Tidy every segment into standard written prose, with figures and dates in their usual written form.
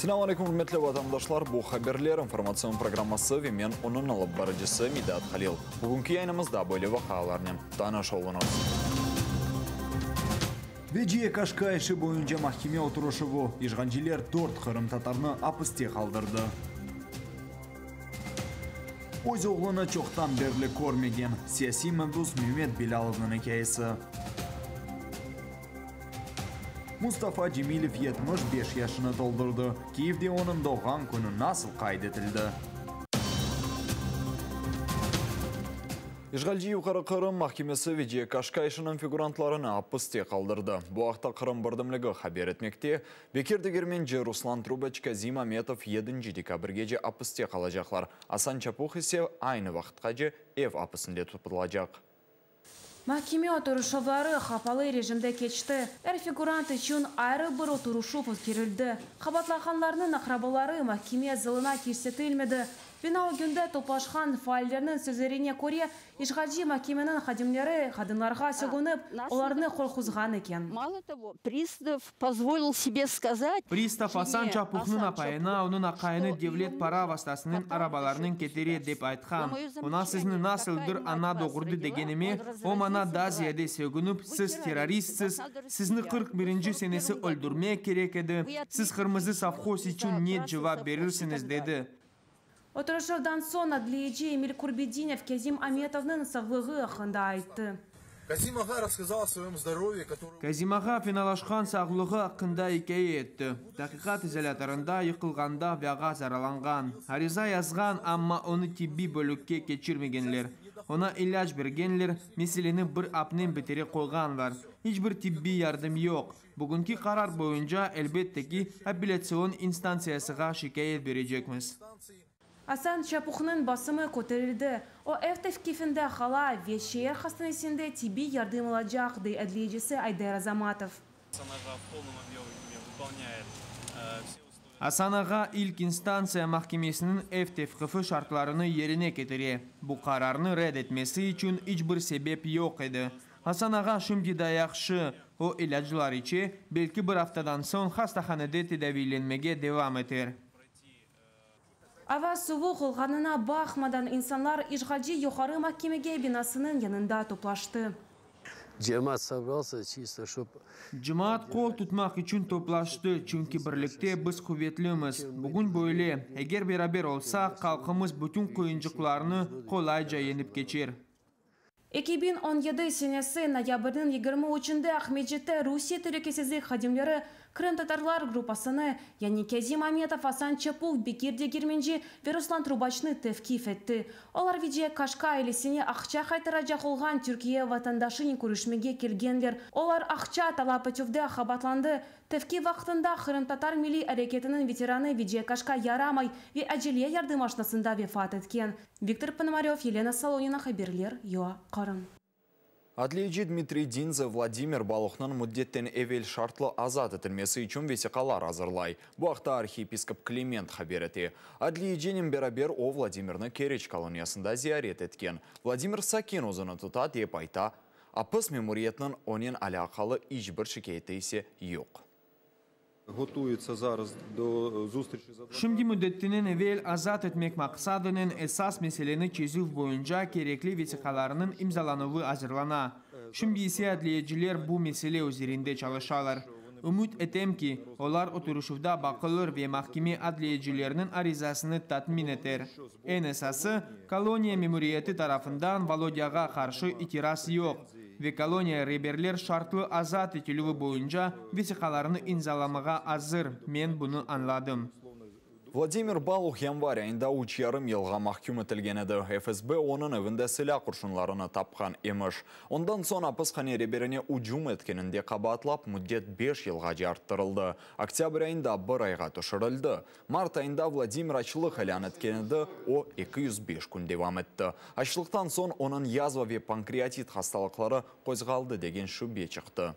Selâm aleyküm, ürmetli vatandaşlar! Bu Haberler informatsion programması ve men onıñ alıp barıcısı Midat Halil. Bugünki yayınımızda böyle vaqialarnen tanış oluñız. Veciye Kaşka işi boyunca mahkeme oturışuvı, işğalciler dört qırımtatarnı apiste qaldırdı. Öz oğlunı çoqtan berli körmegen siyasiy mabüs Memet Belâlovnıñ ikâyesi. Mustafa Cemilev 75 yaşını toldurdı. Kiyevde onıñ doğğan künü nasıl qayd etildi? İşğalci Yuqarı Qırım mahkemesi Veciye Kaşka işiniñ figurantlarını apiste qaldırdı. Bu aqta Qırım birdemligi haber etmekte. Bekir Degermenci, Ruslan Trubaç, Kazim Ametov yedinci dekabrgece apiste qalacaqlar. Asan Çapuh ise aynı vaqıtqace ev apisinde tutulacaq. Mahkeme oturışuvları qapalı rejimde keçti. Er figurant içün ayrı bir oturışuv ötkerildi. Qabaatlanğanlarnıñ aqrabaları mahkeme zalına kirsetilmedi. Bina ögünde toplaşqan faallerniñ sözlerine köre, işğalci mahkemeniñ hadimleri qadınlarğa sögünip, olarnı qorquzğan eken. Pristav Asan Çapuhnıñ apayına onıñ aqayını devlet para vastasınen arabalarnen ketire, dep aytqan. Oña sizni nasıldır ana doğurdı degenime, o maña daa ziyade sögünip, siz terroristsiz, sizni 41-nci senesi öldürmek kerek edi, siz qırmızı sovhoz içün ne cevap berirsiñiz, dedi. Oturışuvdan soñ adliyeci Emil Kurbedinov Kâzim Ametovnıñ sağlığı aqqında ayttı. Kazim ağa rasskazal o svoyem zdorovye, kotoroe. Kazim ağa fenalaşqan sağlığı aqqında ikâye etti. Taqiqat izolâtorında yıqılğanda bayağı zaralanğan. Ariza yazğan, amma onı tibbiy bölükke keçirmegenler. Oña ilâc bergenler, meseleni bir apnen bitire qoyğanlar. İç bir tibbiy yardım yoq. Bugünki qarar boyunca, elbette ki, apellâtsion instantsiyasığa şikâyet berecekmiz. Asan Çapuhnıñ basımı köterildi. O, ev tevqifinde qala ve şeer hastanesinde tibbiy yardım alacaq, dey adliyecisi Ayder Azamatov. Asan ağa ilk instantsiya mahkemesiniñ ev tevqifi şartlarını yerine ketire. Bu qararnı red etmesi içün iç bir sebep yoq edi. Asan ağa şimdi da yahşı, o ilâclar içe, belki bir aftadan soñ hastahanede tedaviylenmege devam eter. Ava suvuq olğanına baqmadan, insanlar işğalci Yuqarı mahkemege binasınıñ yanında toplaştı. Cemaat sobralsya çisto, şob. Cemaat qol tutmaq içün toplaştı, çünki birlikte biz quvetlimiz. Bugün böyle, eger beraber olsaq, halqımız bütün qıyınçıqlarnı qolayca yeñip keçer. 2017 senesi noyabrniñ 23-ünde Aqmescitte Rusiye telükesizlik hadimleri qırımtatarlar gruppasını, yani Kâzim Ametov, Asan Çapuh, Bekir Degermenci ve Ruslan Trubaçnı tevqif etti. Olar Veciye Kaşka ailesine aqça qaytaracaq olğan Türkiye vatandaşınen körüşmege kelgenler. Olar aqça talap etüvde qabaatlandı. Tevqif vaqtında qırımtatar milliy areketiniñ veteranı Veciye Kaşka yaramay ve acele yardım maşinasında vefat etken. Viktor Ponomarev, Yelena Solonina, Haberler, UA, Qırım. Adliyeci Dmitriy Dinze Vladimir Baluhnıñ müddetten evel şartlı azat etilmesi içün vesiqalar azırlay. Bu aqta arhiyepiskop Kliment haber ete. Adliyecinen beraber o Vladimirni Keriç koloniyasında ziyaret etken. Vladimir sakin özüni tuta, dep ayta. Apis memuriyetiniñ onen alâqalı iç bir şikâyeti ise yoq. Şimdi müddetinden evel azat etmek maqsadınen esas meseleni çezüv boyunca kerekli vesiqalarnıñ imzalanuvı azırlana. Şimdi ise adliyeciler bu mesele üzerinde çalışalar. Ümüt etem ki, olar oturışuvda baqılır ve mahkeme adliyecilerniñ arizasını tatmin eter. Eñ esası, koloniya memuriyeti tarafından Volodâğa qarşı itiraz yoq ve koloniya reberler şartlı azat etilüvi boyunca vesiqalarnı imzalamağa azır, men bunı añladım. Vladimir Baluh yanvar ayında üç yarım yılğa mahküm etilgen edi. FSB onıñ evinde silâ qurşunlarını tapqan emiş. Ondan soñ apishane reberine ücüm etkeninde qabaatlap, müddet beş yılğace arttırıldı. Oktâbr ayında bir ayğa tüşürildi. Mart ayında Vladimir açlıq ilân etken edi, o, 205 kün devam etti. Açlıqtan soñ onıñ yazva ve pankreatit hastalıqları qozğaldı degen şübe çıqtı.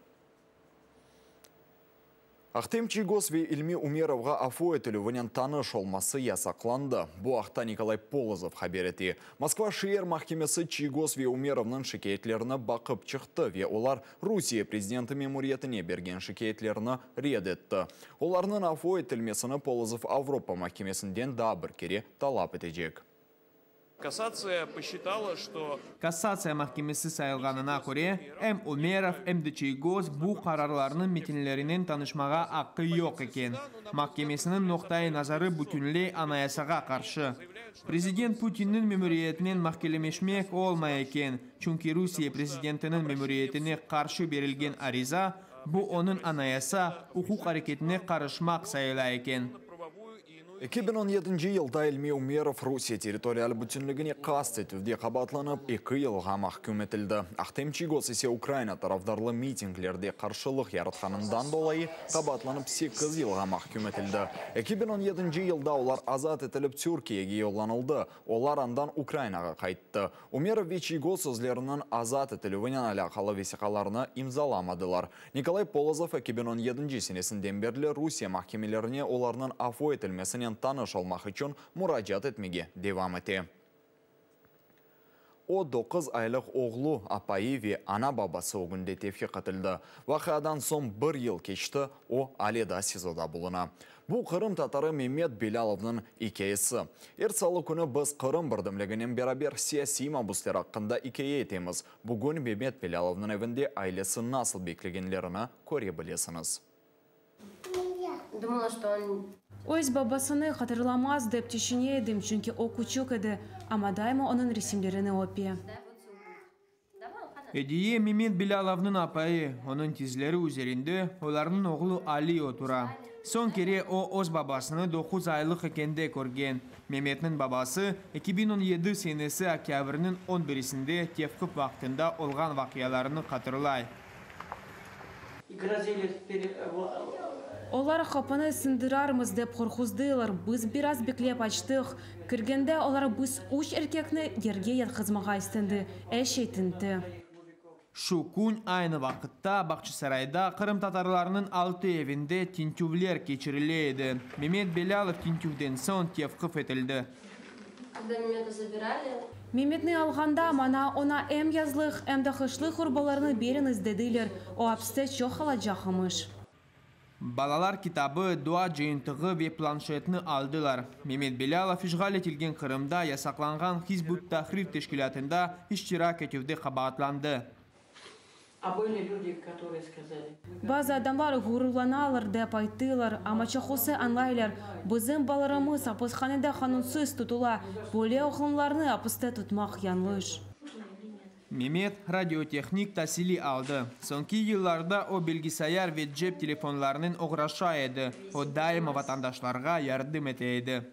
Ahtem Çiygoz ve İlmi Umerovğa afu etilüvinen tanış olması yasaqlandı. Bu aqta Nikolay Polozov haber ete. Moskva şeer mahkemesi Çiygoz ve Umerovnıñ şikâyetlerini baqıp çıqtı ve olar Rusiye prezidenti memuriyetine bergen şikâyetlerini red etti. Olarnıñ afu etilmesini Polozov Avropa mahkemesinden daa bir kere talap etecek. Kassatsiya posçitala, çto. Kassatsiya mahkemesi sayılğanına köre, em Umerov, em de Çiygoz bu qararlarnıñ metinlerinen tanışmağa aqqı yoq eken. Mahkemesiniñ noqta-i nazarı bütünley Anayasağa qarşı. Prezident Putinniñ memuriyetinen mahkelemeşmek olmay eken, çünki Rusiye prezidentiniñ memuriyetine qarşı berilgen ariza, bu onıñ anayasa, uquq areketine qarışmaq sayıla eken. 2017 yılda İlmi Umerov Rusiye territorial bütünligine qast etüvde qabaatlanıp, eki yılğa mahküm etildi. Ahtem Çiygoz ise Ukraina tarafdarlı mitinglerde qarşılıq yaratqanından dolayı qabaatlanıp sekiz yılğa mahküm etildi. 2017 yılda olar azat etilip Türkiyege yollanıldı, olar andan Ukrainağa qayttı. Umerov ve Çiygoz özleriniñ azat etilüvinen alâqalı vesiqalarnı imzalamadılar. Nikolay Polozov 2017 senesinden berli Rusiye mahkemelerine olarnıñ afu etilmesinen tanış olmaq içün muracaat etmege devam ete. O, doquz aylıq oğlu, apayı ve ana-babası ögünde tevfiq etildi. Vaqiadan soñ bir yıl keçti, o, ale daa SİZOda buluna. Bu qırımtatarı Memet Belâlovnıñ ikâyesi. Er salı künü biz Qırım birdemliginen beraber siyasiy mabüsler aqqında ikâye etemiz. Bugün Memet Belâlovnıñ evinde ailesi nasıl beklegenlerini köre bilesiñiz. Öz babasını hatırlamaz dep tüşüne edim, çünki o küçük edi, amma daima onıñ resimlerini öpe. Ediye Memet Bilâlovnıñ apayı, onıñ tizleri üzerinde olarnıñ oğlu Ali otura. Soñ kere o, öz babasını doquz aylıq ekende körgen. Memetniñ babası, 2017 senesi oktâbrniñ on birisinde tevqif vaqtında olğan vaqialarnı hatırlay. Olar qapını sındırarmız dep qorquzdılar, biz biraz beklep açtıq. Kirgende olar biz üç erkekni yerge yatqızmağa istendi, er şey tintti. Şu kün aynı vaqıtta Bağçasarayda qırımtatarlarnıñ altı evinde tintüvler keçirile edi. Memet Belâlov tintüvden soñ tevqif etildi. Memetni alğanda, maña oña em yazlıq, em de qışlıq urbalarnı beriñiz dediler, o apiste çoq qalacaq emiş. Balalar kitabı, dua cıyıntığı ve planşetni aldılar. Memet Belâlov işğal etilgen Qırımda yasaqlanğan Hizb ut-Tahrir teşkilâtında iştirak etüvde qabaatlandı. Bazı adamlar ğururlanalar, dep ayttılar, amma çoqusı añlaylar, bizim balalarımız apishanede qanunsız tutula, böyle oğlanlarnı apiste tutmaq yañlış. Memet radiotehnik tasili aldı. Soñki yıllarda o bilgisayar ve cep telefonlarınen oğraşa edi. O daima vatandaşlarğa yardım ete edi.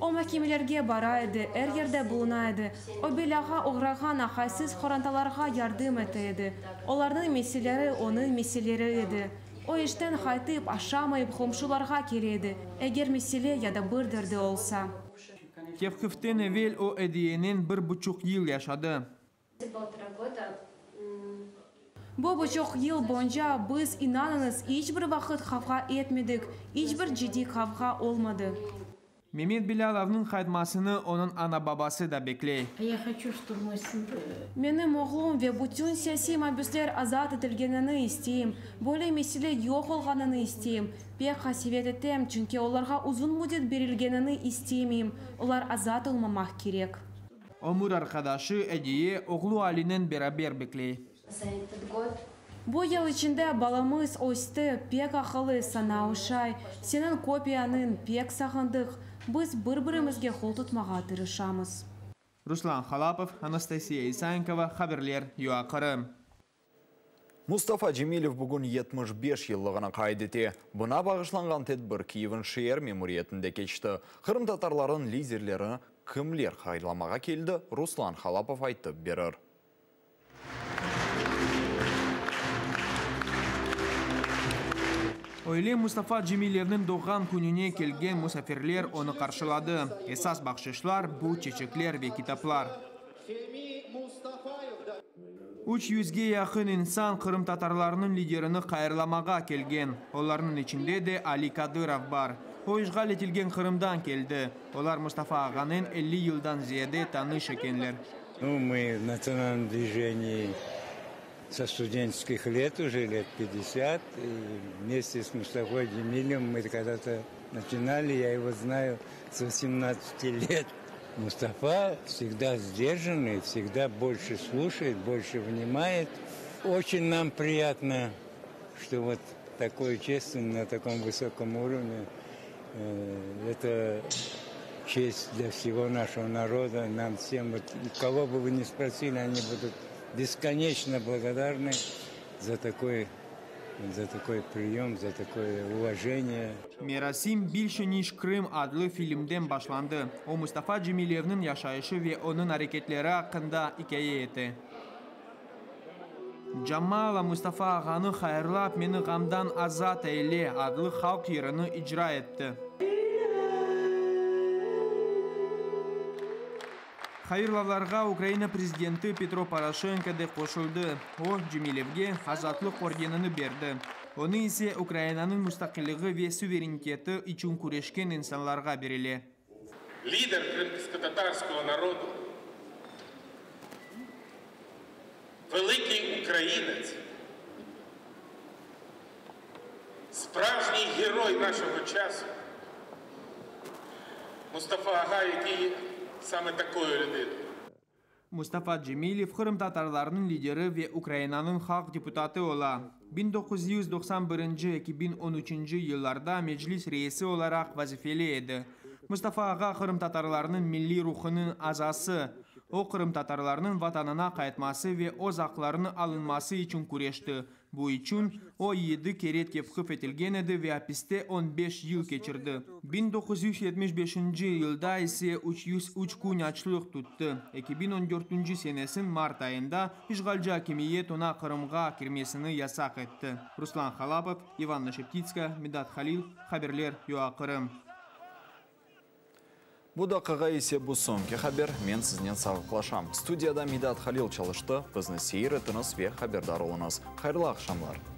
O mahkemelerge bara edi, er yerde buluna edi. O belâğa oğrağan aqaysız qorantalarğa yardım ete edi. Olarnıñ meseleri onıñ meseleri edi. O işten qaytıp, aşamayıp, qomşularğa kele edi, eger mesele ya da bir derdi olsa. Tevqiften evel o Ediyenen bir buçuq yıl yaşadı. Bu buçuq yıl boyunca biz, inanıñız, iç bir vaqıt qavğa etmedik, iç bir ciddiy qavğa olmadı. Memet Bilâlovnıñ qaytmasını onıñ ana-babası da bekley. Menim oğlum ve bütün siyasiy mabüsler azat etilgenini isteyim. Böyle mesele yoq olğanını isteyim. Pek qasevet etem, çünki olarğa uzun müddet berilgenini istemeyim. Olar azat olmamaq kerek. Ömür arqadaşı Ediye oğlu Alinen beraber bekley. Bu yıl içinde balamız östi, pek aqıllı, saña oşay. Seniñ kopiyanıñ, pek sağındıq. Biz bir-birimizge qol tutmağa tırışamız. Ruslan Halapov, Anastasiya Isaenkova, haberler, UA Qırım. Mustafa Cemilev bugün 75 yıllığını qayd ete. Buña bağışlanğan tedbir Kiyevniñ şeer memuriyetinde keçti. Qırımtatarlarnıñ liderlerini kimler hayırlamağa keldi, Ruslan Halapov aytıp berir. Öyle Mustafa Cemilevniñ doğğan kününe kelgen musafirler onı qarşıladı. Esas bahşışlar, bu çeçekler ve kitaplar. Üç yüzge yaqın insan qırımtatarlarnıñ liderini hayırlamağa kelgen. Olarnıñ içinde de Ali Kadırov bar. O, işğal etilgen Qırımdan keldi. Olar Mustafa ağanen 50 yıldan ziyade tanış ekenler. Ну, мы в национальном движении со студенческих лет, уже лет 50. И вместе с Мустафой Джемилевым мы когда-то начинали, я его знаю с 18 лет. Мустафа всегда сдержанный, всегда больше слушает, больше внимает. Очень нам приятно, что вот такое чествование на таком высоком уровне. Э, это честь для всего нашего народа, нам всем. Вот, кого бы вы ни спросили, они будут бесконечно благодарны за такой за такой прием, за такое уважение. Merasim Bilşe niş Krım adlı filmden başlandı. O Mustafa Cemilevniñ yaşayışı ve onıñ areketleri aqqında ikâye ete. Jamala Mustafa ağanı hayırlap Meni ğamdan azat eyle adlı halq yırını icra etti. Hayırlavlarğa Ukraina prezidenti Petro Poroşenko de qoşuldı. O, Cemilevge Azatlıq ordenini berdi. Onı ise Ukrainanıñ mustaqilligi ve suvereniteti içün küreşken insanlarğa berile. Lider крымско-татарского народу, великий украинец, справжній герой нашого часу, Мустафа Ага, який саме такою людиною. Mustafa Cemilev qırımtatarlarnıñ lideri ve Ukrainanıñ halq deputatı ola. 1991-2013 yıllarda Meclis reisi olaraq vazifeli edi. Mustafa ağa qırımtatarlarnıñ milliy ruhunıñ azası. O, qırımtatarlarnıñ vatanına qaytması ve öz aqlarını alınması içün küreşti. Bu içün o yedi kere tevqif etilgen edi ve apiste 15 yıl keçirdi. 1975 yılda ise 303 kün açlıq tuttı. 2014 senesiniñ mart ayında işğalci akimiyet oña Qırımğa kirmesini yasaq etti. Ruslan Halapov, İvanna Şeptitska, Midat Halil, Haberler, UA Qırım. Bu daqiqa ise bu soñki haber. Men siznen sağlıqlaşam. Studiyada Midat Halil çalıştı. Bizni seyir etiñiz ve haberdar oluñız. Hayırlı aqşamlar.